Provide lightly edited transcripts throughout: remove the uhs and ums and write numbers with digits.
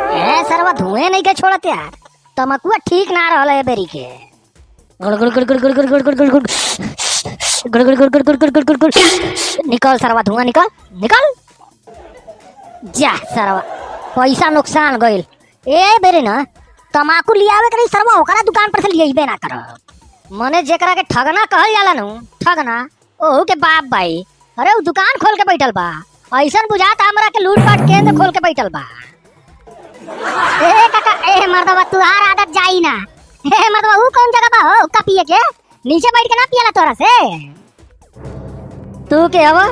ए सरवा धुएं नहीं के छोड़त यार। तमकुआ ठीक ना रहल है बेरी के। गुड़ गुड़ गुड़ गुड़ गुड़ गुड़ गुड़ गुड़ गुड़ गुड़ गुड़ गुड़ गुड़ गुड़ गुड़ गुड़ गुड़ गुड़। निकल सरवा, धुआं निकल निकल जा सरवा, पैसा नुकसान गइल। ए बेरी ना तमाकू लियावे के नहीं सरवा, ओकरा दुकान पर से लियाबे ना कर। मने जेकरा के ठगना कहल जाला नु, ठगना ओहू के बाप भाई। अरे उ दुकान खोल के बैठल बा, ऐसन बुझाता हमरा के लूटपाट केंद्र खोल के बैठल बा। ए काका, ए मर्दवा तुहार आदत जाई ना। ए मर्दवा उ कौन जगह बा हो हुक्का पिए के? नीचे बैठ के ना पियला तोरा से। तू के हवा,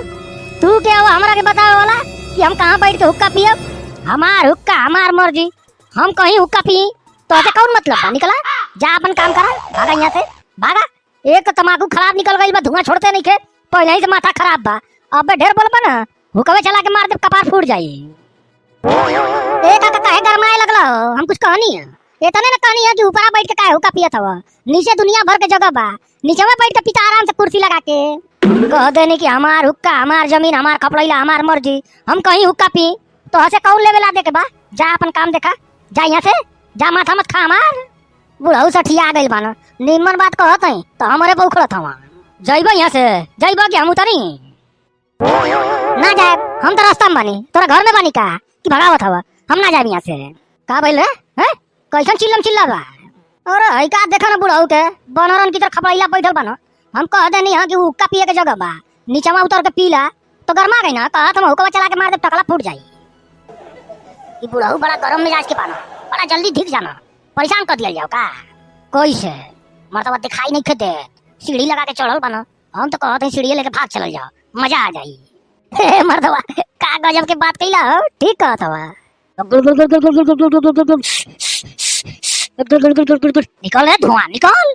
तू के हवा हमरा के बतावे वाला कि हम कहाँ बैठ के हुक्का पियब? हमार हुक्का हमार मर्जी, हम कहीं हुक्का पी तो ऐसे कौन मतलब बा? निकला जा, अपन काम करा, भागा यहाँ से भागा। एक तो तमाकू खराब निकल गई बा, धुआं छोड़ते नहीं खे, पहले ही से माथा खराब बा। अब ढेर बोलबा ना हुक्का चला के मार दे, कपार फूट जाई। ए काका काहे गरमाए लगला हो? हम कुछ कहनी है इतने ना कहनी है कि ऊपरा बैठ के काहे हुक्का पियत हवा? नीचे दुनिया भर के जगह बा, नीचे में बैठ के पीता आराम से कुर्सी लगा के। कह देनी कि हमार हुक्का हमार जमीन हमार खपड़ैला हमार मर्जी, हम कहीं हुक्का पी तो हसे कौन लेवे ला दे के बा? जा अपन काम देखा, जा यहाँ से जा, माथा मत खा हमार। बुढ़ऊ सठिया गइल बान, निमन बात कहत हई तो हमरे बौखड़त हवा। जइबो यहाँ से, जइबो कि हम उतरी ना जाए? हम तो रास्ता में बानी, तोरा घर में बानी का कि भगावत हवा? हम ना जाए यहाँ से। का भइल रे? हैं कैसन चिल्लम चिल्ला बा? अरे हई का देखा ना बुढ़ऊ के बनरन की तरह खपड़ैला बैठल बान। हम कह देनी हां कि हुक्का पिए के जगह बा, नीचवा उतर के पीला तो गरमा गई ना, कहत हम हुक्का चला के मार दे टकला फूट जाई। ई बुढ़ऊ बड़ा गरम मिजाज के बान, बड़ा जल्दी ढिक जाना, परेशान कर दिया जाओ का कैसे? मर्तबा दिखाई नहीं खे दे, सीढ़ी लगा के चढ़ल बान। हम तो कहत हई सीढ़ी लेके भाग चलल जाओ, मजा आ जाई। मर्दवा का गजब के बात कइला हो, ठीक कहत हवा। निकल रे धुआं निकल।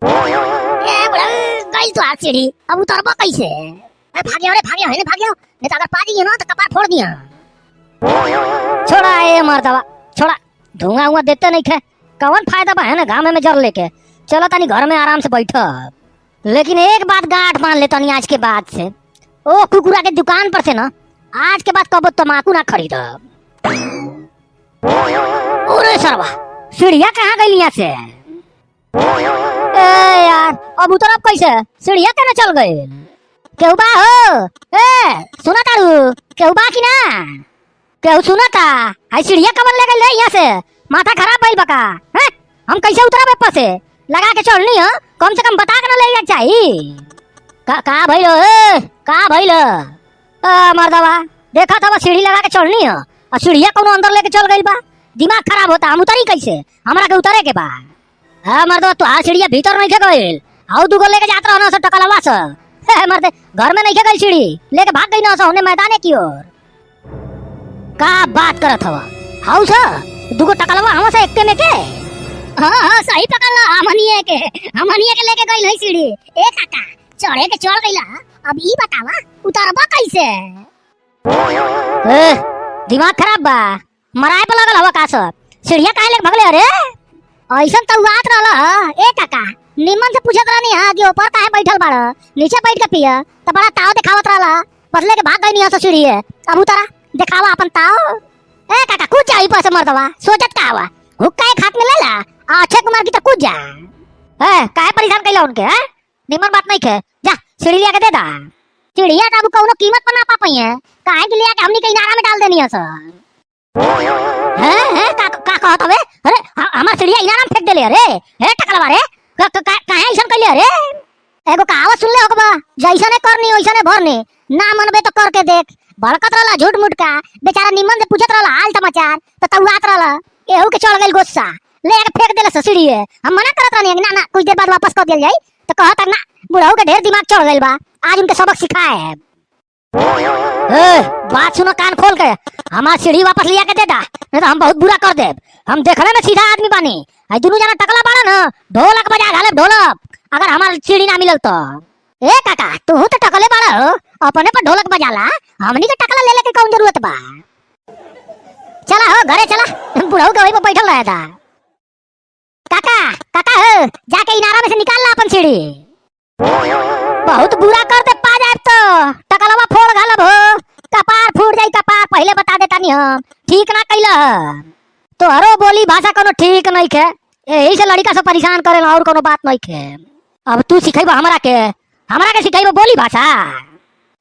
ए बुढ़ऊ गइल तो सीढ़ी, अब उतरबो कैसे? ए भाग जाओ रे, भाग जाओ, हेने भाग जाओ, नहीं तो अगर पा जाइए ना तो कपार फोड़ दिया। छोड़ा ए मर्दवा छोड़ा, धुआं उआ देते नहीं थे, कौन फायदा बा है ना घामे में जर लेके। चलो तनी घर में आराम से बैठ। लेकिन एक बात गांठ मान ले तनी आज के बाद से, ओ कुकुरा के दुकान पर से ना आज के बाद कबो तमाकू ना खरीद। अरे सरवा सीढ़िया कहाँ गई यहाँ से? ए यार अब उतरब कैसे? सीढ़िया केना चल गई? केहू बा हो? ए सुना तारू, केहू बा कि ना? केहू सुना ता? आई सीढ़िया कवन ले गई यहाँ से? माथा खराब भइल बका हैं? हम कैसे उतरब एप्पा से? लगा के चढ़नी हो, कम से कम बता के ना ले जाए चाहिए। का का भइल ए? का भइल? ए मर्दवा देखा था सीढ़ी लगा के चढ़नी हो और सीढ़िया कोनो अंदर लेके चल गइल बा। दिमाग खराब होता, हम उतरी कैसे? हमरा के उतरे के बा। ए मर्दवा तोहार सीढ़िया भीतर नहीं गइल, आउ दुगो लेके जात रहना सब टकलवा से। ए मर्दे घर में नहीं गइल, सीढ़ी लेके भाग गई ना से होने मैदाने की ओर। का बात करत हवा? हाउ सर दुगो टकलवा हम से एक्के में के? हाँ हाँ सही पकड़ला, हमनिए के, हमनिए के लेके गइल है सीढ़ी। ए काका चढ़े के चढ़ गइला, अब ई बतावा उतरबा कैसे? ए दिमाग खराब बा, मराए पर लगल हवा का सब? सीढ़िया काहे लेके भगले? अरे ऐसन त उआत रहल। ए काका निमन से पूछत रहनी हां कि ऊपर काहे बैठल बाड़, नीचे बैठ के पिया त बड़ा ताव देखावत रहल, बदले के भाग गई नहीं सीढ़ी। अब उतरा देखावा अपन ताव। ए काका कूद जा ऊपर से मर्दवा, सोचत का हवा? हुक्का एक हाथ में ले ला आ अक्षय कुमार की तो कूद जा। ए काहे परेशान कैला उनके? हैं निमन बात नहीं खे, जा सीढ़ी लिया के दे दा। चिड़िया का अब कौनो कीमत पर ना पा पाई है, काहे के लिया के हमनी के इनारा में डाल देनी है सर। हैं हैं का का कहत हवे? अरे हमार चिड़िया इनारा में फेंक देले। अरे हे टकलवा रे, काहे ऐसन कैले? अरे एगो कहावत सुन ले होकबा, जैसने करनी वैसने भरनी, ना मनबे तो करके देख। भड़कत रहला झूठ मूठ का, बेचारा निमन से पूछत रहला हाल समाचार त तउआत रहला, एहू के चढ़ गइल गुस्सा, ले के फेंक देले सीढ़ी। हम मना करत रहनी ना ना कुछ देर बाद वापस कर देल जाई, त कहत ना बुढ़ऊ के ढेर दिमाग चढ़ गइल बा, आज उनके सबक सिखाए। ए बात सुनो कान खोल के, हमार सीढ़ी वापस लिया के दे दा, नहीं तो हम बहुत बुरा कर देब। हम देखले में सीधा आदमी बानी, आई दुनू जना टकला बाड़ा ना, ढोलक बजा घाले ढोलक, अगर हमार सीढ़ी ना मिलल तो। ए काका तू तो टकले बाड़ा हो, अपने पर ढोलक बजाला, हमनी के टकला ले लेके कौन जरूरत बा? चला हो घरे चला, बुढ़ऊ के वही पर बैठल रहे था। काका हो, जाके इनारा में से निकाल ला अपन सीढ़ी। बहुत बुरा कर दे पा जाए तो टकलवा फोड़ घालब हो, कपार फूट जाई कपार, पहले बता देता नहीं हम, ठीक ना कैला। तोहरो बोली भाषा कोनो ठीक नहीं खे, यही से लड़का सब परेशान करेला, और कोनो बात नहीं खे। अब तू सिखेबा हमरा के, हमरा के सिखेबा बोली भाषा?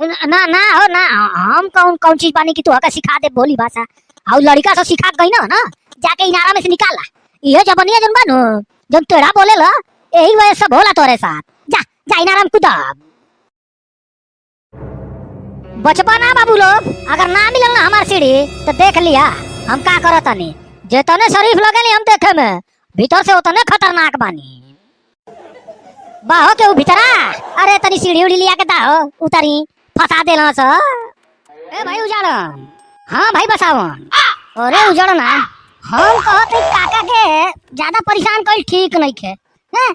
ना ना हो ना, हम कौन कौन चीज बानी कि तू हका सिखा दे बोली भाषा? और लड़का सब सिखा गई ना, ना जाके इनारा में से निकाला। इहे जबनिया जन बानू जन तेरा बोलेला, यही वजह सब होला तोरे साथ। जा जा इनारा में कूदा। बचपा ना बाबू लोग, अगर ना मिलल ना हमार सीढ़ी तो देख लिया हम का करतानी। जेतने शरीफ लगेली हम देखे में, भीतर से उतने खतरनाक बानी। बाहो के भीतरा, अरे तनी सीढ़ी उड़ी लिया के दाहो उतारी, फंसा देला स। ए भाई उजाड़न, हाँ भाई बसावन। अरे उजाड़ना, हम कहत हई काका के ज्यादा परेशान कइल ठीक नहीं खे, हैं?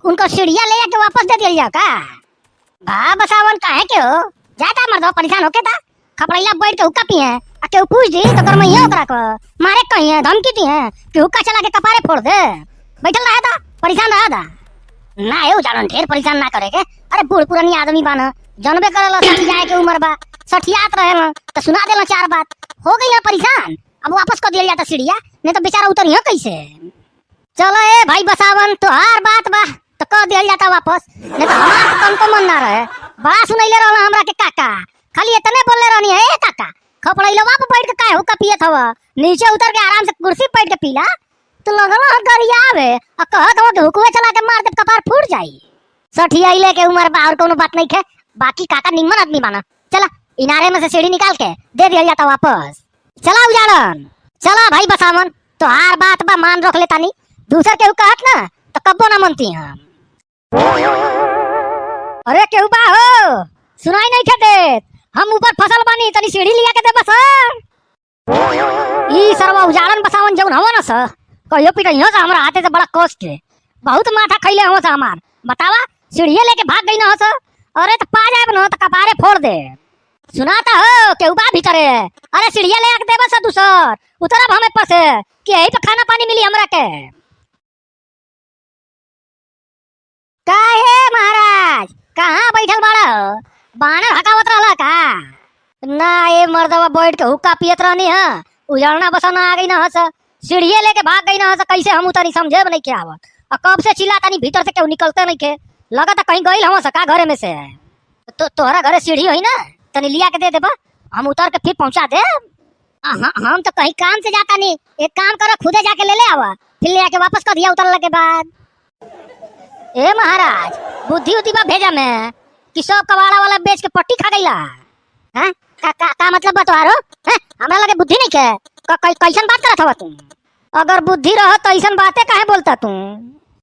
उनका सीढ़िया ले जाके वापस दे दिया का? भा बसावन काहे के हो, ज्यादा मर्द परेशान होके ता खपड़ैला बैठ के हुक्का पिए, आ केहू पूछ दी तो करमैया ओकरा को मारे कहीं है, धमकी दी है कि हुक्का चला के कपारे फोड़ दे। बैठल रहा था, परेशान रहा था ना ए उजाड़न, ढेर परेशान ना करे के। अरे बूढ़ पुरानी आदमी बान, जानबे करेला सठी जाए के उम्र बा, सठियात रहे न तो सुना देला चार बात, हो गई ना परेशान। अब वापस कर दिया जाता सीढ़िया, नहीं तो बेचारा उतरियो कैसे। चलो ए भाई बसावन, तोहार बात बा तो कह दिया जाता वापस, नहीं तो हमार तो तनको मन ना रहे। बड़ा सुनैले रहला हमरा के काका, खाली इतने बोलले रहनी है, ए काका खपड़ैलवा पे बैठ के काहे हुक्का पियत हव, नीचे उतर के आराम से कुर्सी पे बैठ के पीला। तो लगल ह गरियावे आ कहत हव कि हुकवे चला के मार दे कपार फूट जाई। सठियाइले के उम्र बा और कोनो बात नहीं खे, बाकी काका निम्मन आदमी बाना। चला इनारे में से सीढ़ी निकाल के दे दिया जाता वापस। चला उजाड़न, चला भाई बसावन, तोहार बात बा मान रख लेतानी, दूसर केहू कहत ना तो कब्बो ना मनती हम। अरे केहू बा हो, सुनाई नहीं खे देत, हम ऊपर फसल बानी, तनी सीढ़ी लिया के दे बस। ई सरवा उजाड़न बसावन जौन हवा ना सर, कहियो पिटइयो से हमरा हाथे से बड़ा कष्ट के, बहुत माथा खैले हवा से हमार। बतावा सीढ़िए लेके भाग गई ना हो सर, अरे तो पा जाए ना तो कपारे फोड़ दे। सुनाता हो केहू बा भीतरे, अरे सीढ़िया ले आके दे बस दूसर, उतरब हमें पर से कि यही पे खाना पानी मिली हमरा के। काहे महाराज कहाँ बैठल बाड़ा हो, बानर हकावत रहला का? ना ए मर्दवा बैठ के हुक्का पियत रहनी है, उजड़ना बसना आ गई ना हस, सीढ़िए लेके भाग गई ना हस, कैसे हम उतरी समझे नहीं के आवत। आ कब से चिल्लातानी भीतर से केहू निकलते नहीं के, लगता कहीं गइल हम का घरे में से। तो तोहरा घरे सीढ़ी होई ना, तनी लिया के दे देबा, हम उतर के फिर पहुंचा दे। हम तो कहीं काम से जाता नहीं, एक काम करो खुदे जाके ले ले आवा, फिर ले आके वापस कर दिया उतरला के बाद। ए महाराज बुद्धि उद्धि बा भेजा में कि सब कबाड़ा वाला बेच के पट्टी खा गईला? हैं का, का, का मतलब बा तोहारो? हैं हमरा लगे बुद्धि नहीं के, कैसन बात करत हवा तू? अगर बुद्धि रह तो ऐसन बातें काहे बोलता तू?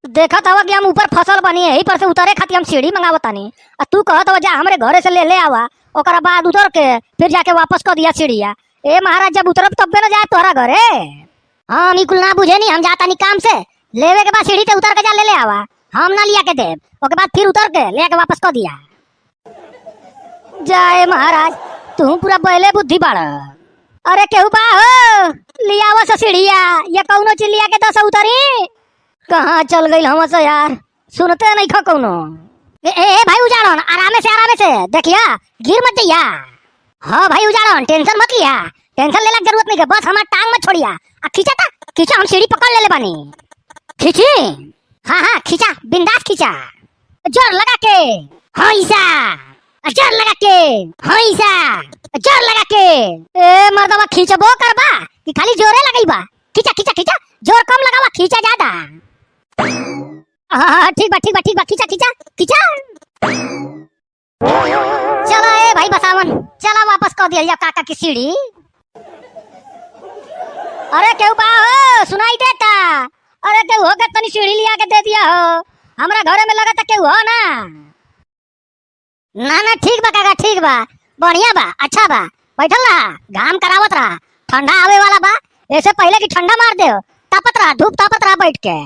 देखत हवा कि हम ऊपर फसल बनी, यही पर से उतरे खातिर हम सीढ़ी मंगावतानी, आ तू कहत हवा जा हमरे घरे से ले ले आवा, ओकरा बाद उतर के फिर जाके वापस कर दिया सीढ़िया। ए महाराज जब उतरब तब ना जाए तोहरा घरे। हम ई कुल ना बुझे नहीं, हम जाता नहीं काम से, लेवे के बाद सीढ़ी ते उतर के जा ले ले आवा, हम ना लिया के देब, ओके बाद फिर उतर के ले के वापस कर दिया। जाए महाराज तू पूरा बैले बुद्धि बाड़। अरे केहू बा हो, लियावा से सीढ़िया या कौनो चीज लिया के दस उतरी। कहाँ चल गई हम से यार, सुनते नहीं खा कौनो। ए, ए, ए भाई उजाड़न आरामे से, आरामे से देखिया गिर मत जइया। हाँ भाई उजाड़न टेंशन मत लिया, टेंशन लेला के जरूरत नहीं है, बस हमार टांग मत छोड़िया। आ खींचा ता खींचा, हम सीढ़ी पकड़ ले ले बानी। खींची, हाँ हाँ खींचा, बिंदास खींचा, जोर लगा के, हाँ ईसा जोर लगा के, हाँ ईसा जोर लगा के। ए मर्दवा खींचबो करबा कि खाली जोरे लगइबा? खींचा खींचा खींचा, जोर कम लगावा, खींचा ज्यादा। हाँ हाँ ठीक बा ठीक बा ठीक बा, खींचा खींचा खींचा। चलो ए भाई बसावन, चला वापस कर दिया काका की सीढ़ी। अरे केहू बा हो, सुनाई देता? अरे केहू हो के तनी सीढ़ी लिया के दे दिया हो, हमरा घरे में लगता केहू हो ना। ना ना ठीक बा काका, ठीक बा, बढ़िया बा, अच्छा बा, बैठल रहा, घाम करावत रहा, ठंडा आवे वाला बा, ऐसे पहले की ठंडा मार दे, तापत रहा, धूप तापत रहा बैठ के।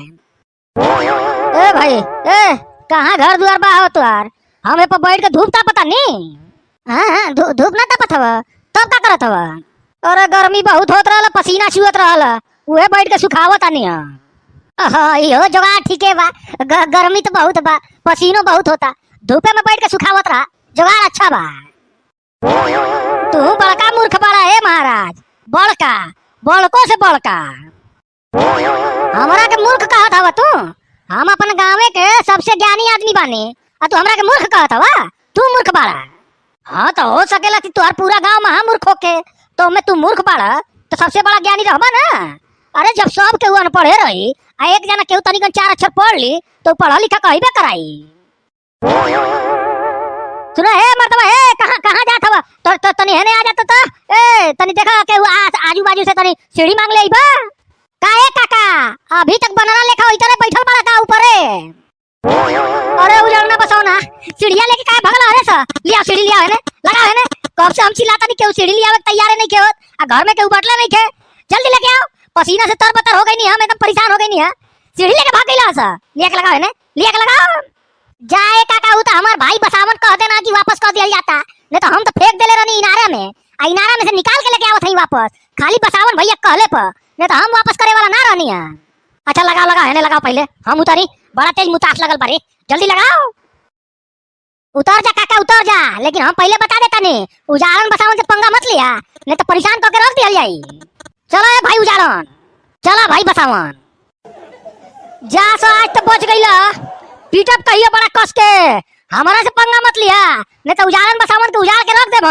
ए भाई ए कहाँ घर द्वार बा हो तुहार, हम ए पर बैठ के धूप तापता नी? हाँ हाँ धूप ना तापत हवा तब का करत हवा? अरे गर्मी बहुत होत रहल, पसीना चुअत रहल, उहे बैठ के सुखावत आनी। अहा, इहो जुगाड़ ठीके बा। गर्मी तो बहुत बा, पसीनो बहुत होता, धूपे में बैठ के सुखावत रहा, जुगाड़ अच्छा बा। तू बड़का मूर्ख बड़ा है महाराज, बड़का, बड़को से बड़का। हमरा के मूर्ख कहत हवा तू? हम अपन गांवे के सबसे ज्ञानी आदमी बानी आ तू हमरा के मूर्ख कहत हवा? तू मूर्ख बाड़ा। हाँ तो हो सकेला कि तुहार पूरा गांव महामूर्ख होके, तो में तू मूर्ख बाड़ा तो सबसे बड़ा ज्ञानी रहबा ना। अरे जब सब केहू अनपढ़े रही आ एक जना केहू तनिकन चार अक्षर पढ़ ली तो पढ़ा लिखा कहबे कराई। सुनो हे मर्दवा, हे कहाँ कहाँ जात हवा? तो तनी हेने आ जात तो ए तनी देखा केहू आजू बाजू से तनी सीढ़ी मांग ले आइबा। काहे काका अभी तक बनरा लेखा ओइतरे बैठल बड़ा का ऊपरे? अरे उजाड़ना बसौना, सीढ़िया लेके काहे भगला? अरे सा लिया सीढ़ी, लिया है ने, लगा है ने। कब से हम चिल्लाता नहीं, केहू सीढ़ी लियावे के तैयार नहीं के होत आ घर में केहू बटले नहीं के। जल्दी लेके आओ, पसीना से तर बतर हो गई नहीं, हम एकदम परेशान हो गई नहीं है। सीढ़ी लेके भाग गइला सा, लिया के लगाओ है ने, लिया के लगाओ। जाए काका, उ तो हमार भाई बसावन कह देना कि वापस कर दिया जाता, नहीं तो हम तो फेंक देले रहनी इनारा में, आ इनारा में से निकाल के लेके आवत हई वापस, खाली बसावन भैया कहले पर, नहीं तो हम वापस करे वाला ना रहनी है। अच्छा लगाओ लगाओ है ने, लगाओ पहले हम उतारी, बड़ा तेज मुतास लगल बारे, जल्दी लगाओ। उतर जा काका उतर जा, लेकिन हम पहले बता देता नहीं, उजाड़न बसावन से पंगा मत लिया, नहीं तो परेशान करके रख दिया जाई। चलो ए भाई उजाड़न, चलो भाई बसावन, जा सो आज तो बच गईला, पीटब कहियो बड़ा कस के, हमारा से पंगा मत लिया, नहीं तो उजाड़न बसावन के उजाड़ के रख देब।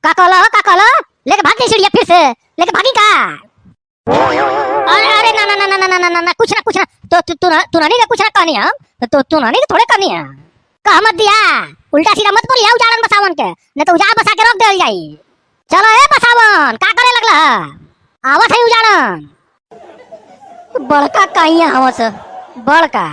का कहला हो, का कहला? लेके भाग गई सीढ़िया फिर से, लेके भागी का? अरे अरे ना ना ना ना ना ना ना ना, कुछ ना कुछ ना, तो तू तू तू नानी का कुछ ना कहनी हम, तो तू नानी के थोड़े कहनी है। कह मत दिया, उल्टा सीधा मत बोलिया उजाड़न बसावन के, नहीं तो उजाड़ बसा के रख देल जाई। चलो ए बसावन, का करे लगला? आवत है उजाड़न, बड़का काइया हवस बड़का।